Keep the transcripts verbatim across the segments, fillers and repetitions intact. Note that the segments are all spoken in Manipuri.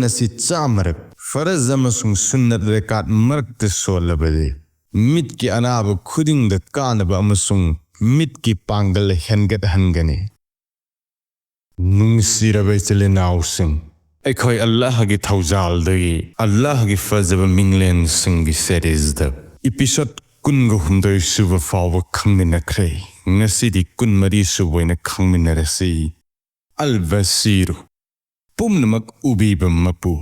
ꯑꯁꯤ ꯆꯥꯝꯃꯔꯛ ꯐꯔꯖ ꯑꯃꯁꯨꯡ ꯁꯨꯟꯅꯠ ꯔꯦꯀꯥꯠ ꯃꯔꯛꯇ ꯁꯣꯜꯂꯕꯗꯤ, ꯃꯤꯠꯀꯤ ꯑꯅꯥꯕ ꯈꯨꯗꯤꯡꯗ ꯀꯥꯟꯅꯕ ꯑꯃꯁꯨꯡ ꯃꯤꯠꯀꯤ ꯄꯥꯡꯒꯜ ꯍꯦꯟꯒꯠꯍꯟꯒꯅꯤ꯫ ꯅꯨꯡꯁꯤꯔꯕ ꯏꯆꯤꯜ ꯏꯅꯥꯎꯁꯤꯡ, ꯑꯩꯈꯣꯏ ꯑꯜꯂꯥꯍꯒꯤ ꯊꯧꯖꯥꯜꯗꯒꯤ ꯑꯜꯂꯥꯍꯒꯤ ꯐꯖꯕ ꯃꯤꯡꯂꯦꯟꯁꯤꯡꯒꯤ ꯁꯦꯔꯤꯖꯗ ꯏꯄꯤꯁꯣꯗ ꯀꯨꯟꯒ ꯍꯨꯝꯗꯣꯏ ꯁꯨꯕ ꯐꯥꯎꯕ ꯈꯪꯃꯤꯟꯅꯈ꯭ꯔꯦ꯫ ꯉꯁꯤꯗꯤ ꯀꯨꯟꯃꯔꯤ ꯁꯨꯕ ꯑꯣꯏꯅ ꯈꯪꯃꯤꯟꯅꯔꯁꯤ꯫ ꯑꯜ ꯕꯁꯤꯔꯨ, ꯄꯨꯝꯅꯃꯛ ꯎꯕꯤꯕ ꯃꯄꯨ,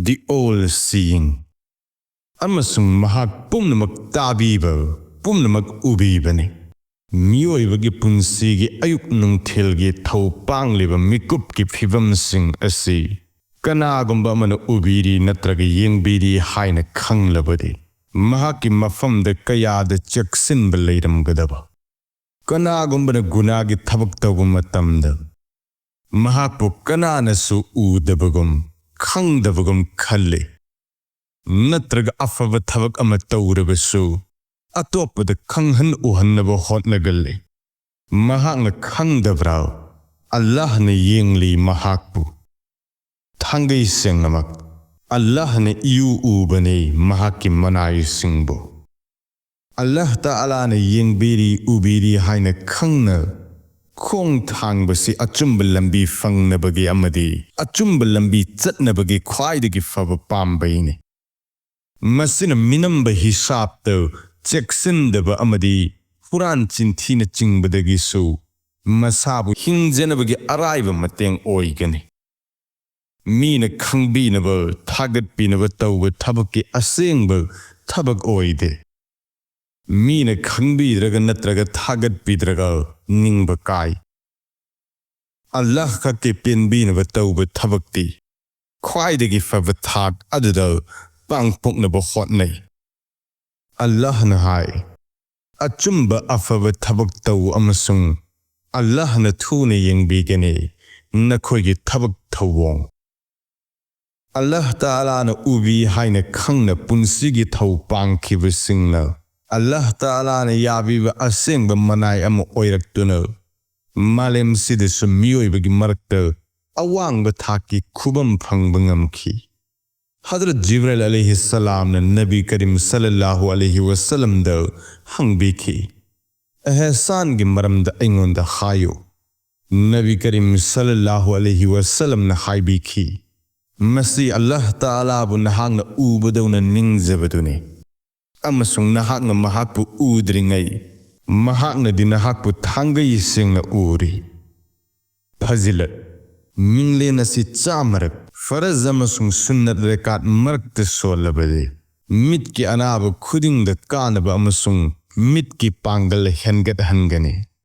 the all seeing, ꯑꯃꯁꯨꯡ ꯃꯍꯥꯛ ꯄꯨꯝꯅꯃꯛ ꯇꯥꯕꯤꯕ, ꯄꯨꯝꯅꯃꯛ ꯎꯕꯤꯕꯅꯤ꯫ ꯃꯤꯑꯣꯏꯕꯒꯤ ꯄꯨꯟꯁꯤꯒꯤ ꯑꯌꯨꯛ ꯅꯨꯡꯊꯤꯜꯒꯤ ꯊꯧ ꯄꯥꯡꯂꯤꯕ ꯃꯤꯀꯨꯞꯀꯤ ꯐꯤꯕꯝꯁꯤꯡ ꯑꯁꯤ ꯀꯅꯥꯒꯨꯝꯕ ꯑꯃꯅ ꯎꯕꯤꯔꯤ ꯅꯠꯇ꯭ꯔꯒ ꯌꯦꯡꯕꯤꯔꯤ ꯍꯥꯏꯅ ꯈꯪꯂꯕꯗꯤ, ꯃꯍꯥꯛꯀꯤ ꯃꯐꯝꯗ ꯀꯌꯥꯗ ꯆꯦꯛꯁꯤꯟꯕ ꯂꯩꯔꯝꯒꯗꯕ꯫ ꯀꯅꯥꯒꯨꯝꯕꯅ ꯒꯨꯅꯥꯒꯤ ꯊꯕꯛ ꯇꯧꯕ ꯃꯇꯝꯗ, ꯃꯍꯥꯛꯄꯨ ꯀꯅꯥꯅꯁꯨ ꯎꯗꯕꯒꯨꯝ, ꯈꯪꯗꯕꯒꯨꯝ ꯈꯜꯂꯤ, ꯅꯠꯇ꯭ꯔꯒ ꯑꯐꯕ ꯊꯕꯛ ꯑꯃ ꯇꯧꯔꯕꯁꯨ ꯑꯇꯣꯞꯄꯗ ꯈꯪꯍꯟ ꯎꯍꯟꯅꯕ ꯍꯣꯠꯅꯒꯜꯂꯤ꯫ ꯃꯍꯥꯛꯅ ꯈꯪꯗꯕ꯭ꯔꯥ? ꯑꯜꯂꯥꯍꯅ ꯌꯦꯡꯂꯤ ꯃꯍꯥꯛꯄꯨ꯫ ꯊꯥꯡꯒꯩ ꯁꯦꯡꯅꯃꯛ ꯑꯜꯂꯥꯍꯅ ꯏꯎ ꯎꯕꯅꯤ ꯃꯍꯥꯛꯀꯤ ꯃꯅꯥꯏꯁꯤꯡꯕꯨ꯫ ꯑꯜꯂꯥꯍ ꯇꯥꯂꯥꯅ ꯌꯦꯡꯕꯤꯔꯤ, ꯎꯕꯤꯔꯤ ꯍꯥꯏꯅ ꯈꯪꯅ ꯈꯣꯡ ꯊꯥꯡꯕꯁꯤ ꯑꯆꯨꯝꯕ ꯂꯝꯕꯤ ꯐꯪꯅꯕꯒꯤ ꯑꯃꯗꯤ ꯑꯆꯨꯝꯕ ꯂꯝꯕꯤ ꯆꯠꯅꯕꯒꯤ ꯈ꯭ꯋꯥꯏꯗꯒꯤ ꯐꯕ ꯄꯥꯝꯕꯩꯅꯤ꯫ ꯃꯁꯤꯅ ꯃꯤꯅꯝꯕ ꯍꯤꯁꯥꯕꯇ ꯆꯦꯛꯁꯤꯟꯗꯕ ꯑꯃꯗꯤ ꯍꯨꯔꯥꯟ ꯆꯤꯟꯊꯤꯅ ꯆꯤꯡꯕꯗꯒꯤꯁꯨ ꯃꯁꯥꯕꯨ ꯍꯤꯡꯖꯅꯕꯒꯤ ꯑꯔꯥꯏꯕ ꯃꯇꯦꯡ ꯑꯣꯏꯒꯅꯤ꯫ ꯃꯤꯅ ꯈꯪꯕꯤꯅꯕ, ꯊꯥꯒꯠꯄꯤꯅꯕ ꯇꯧꯕ ꯊꯕꯛꯀꯤ ꯑꯁꯦꯡꯕ ꯊꯕꯛ ꯑꯣꯏꯗꯦ꯫ ꯃꯤꯅ ꯈꯪꯕꯤꯗ꯭ꯔꯒ ꯅꯠꯇ꯭ꯔꯒ ꯊꯥꯒꯠꯄꯤꯗ꯭ꯔꯒ ꯅꯤꯡꯕ ꯀꯥꯏ꯫ ꯑꯜꯂꯥꯍ ꯈꯛꯀꯤ ꯄꯦꯟꯕꯤꯅꯕ ꯇꯧꯕ ꯊꯕꯛꯇꯤ ꯈ꯭ꯋꯥꯏꯗꯒꯤ ꯐꯕ ꯊꯥꯛ ꯑꯗꯨꯗ ꯄꯥꯡꯊꯣꯛꯅꯕ ꯍꯣꯠꯅꯩ꯫ ꯑꯜꯂꯥꯍꯅ ꯍꯥꯏ, "ꯑꯆꯨꯝꯕ ꯑꯐꯕ ꯊꯕꯛ ꯇꯧ ꯑꯃꯁꯨꯡ ꯑꯜꯂꯥꯍꯅ ꯊꯨꯅ ꯌꯦꯡꯕꯤꯒꯅꯤ ꯅꯈꯣꯏꯒꯤ ꯊꯕꯛ ꯊꯧꯑꯣꯡ"꯫ ꯑꯜꯂꯥꯍ ꯇꯥꯂꯥꯅ ꯎꯕꯤ ꯍꯥꯏꯅ ꯈꯪꯅ ꯄꯨꯟꯁꯤꯒꯤ ꯊꯧ ꯄꯥꯡꯈꯤꯕꯁꯤꯡꯅ ꯑꯜꯂꯥꯍ ꯇꯥꯂꯥꯅ ꯌꯥꯕꯤꯕ ꯑꯁꯦꯡꯕ ꯃꯅꯥꯏ ꯑꯃ ꯑꯣꯏꯔꯛꯇꯨꯅ ꯃꯥꯂꯦꯝꯁꯤꯗꯁꯨ ꯃꯤꯑꯣꯏꯕꯒꯤ ꯃꯔꯛꯇ ꯑꯋꯥꯡꯕ ꯊꯥꯛꯀꯤ ꯈꯨꯕꯝ ꯐꯪꯕ ꯉꯝꯈꯤ꯫ ꯍꯗꯔꯠ ꯖꯤꯕ꯭ꯔꯥꯏꯜ ꯑꯂꯩꯍꯤ ꯁꯂꯥꯝꯅ ꯅꯕꯤ ꯀꯔꯤꯝ ꯁꯜꯂꯜꯂꯥꯍꯨ ꯑꯂꯩꯍꯤ ꯋꯁꯜꯂꯝꯗ ꯍꯪꯕꯤꯈꯤ, "ꯑꯦꯍꯁꯥꯟꯒꯤ ꯃꯔꯝꯗ ꯑꯩꯉꯣꯟꯗ ꯍꯥꯏꯌꯨ"꯫ ꯅꯕꯤ ꯀꯔꯤꯝ ꯁꯜꯂꯜꯂꯥꯍꯨ ꯑꯂꯩꯍꯤ ꯋꯁꯜꯂꯝꯅ ꯍꯥꯏꯕꯤꯈꯤ, "ꯃꯁꯤ ꯑꯜꯂꯥꯍ ꯇꯥꯂꯥꯕꯨ ꯅꯍꯥꯛꯅ ꯎꯕꯗꯧꯅ ꯅꯤꯡꯖꯕꯗꯨꯅꯤ, ꯑꯃꯁꯨꯡ ꯅꯍꯥꯛꯅ ꯃꯍꯥꯛꯄꯨ ꯎꯗ꯭ꯔꯤꯉꯩ ꯃꯍꯥꯛꯅꯗꯤ ꯅꯍꯥꯛꯄꯨ ꯊꯥꯡꯒꯩ ꯁꯦꯡꯅ ꯎꯔꯤ"꯫ ꯐꯖꯤꯂꯠ, ꯃꯤꯡꯂꯦꯟ ꯑꯁꯤ ꯆꯥꯝꯃꯔꯛ ꯐꯔꯖ ꯑꯃꯁꯨꯡ ꯁꯨꯟꯅꯠ ꯔꯦꯀꯥꯠ ꯃꯔꯛꯇ ꯁꯣꯜꯂꯕꯗꯤ, ꯃꯤꯠꯀꯤ ꯑꯅꯥꯕ ꯈꯨꯗꯤꯡꯗ ꯀꯥꯟꯅꯕ ꯑꯃꯁꯨꯡ ꯃꯤꯠꯀꯤ ꯄꯥꯡꯒꯜ ꯍꯦꯟꯒꯠꯍꯟꯒꯅꯤ꯫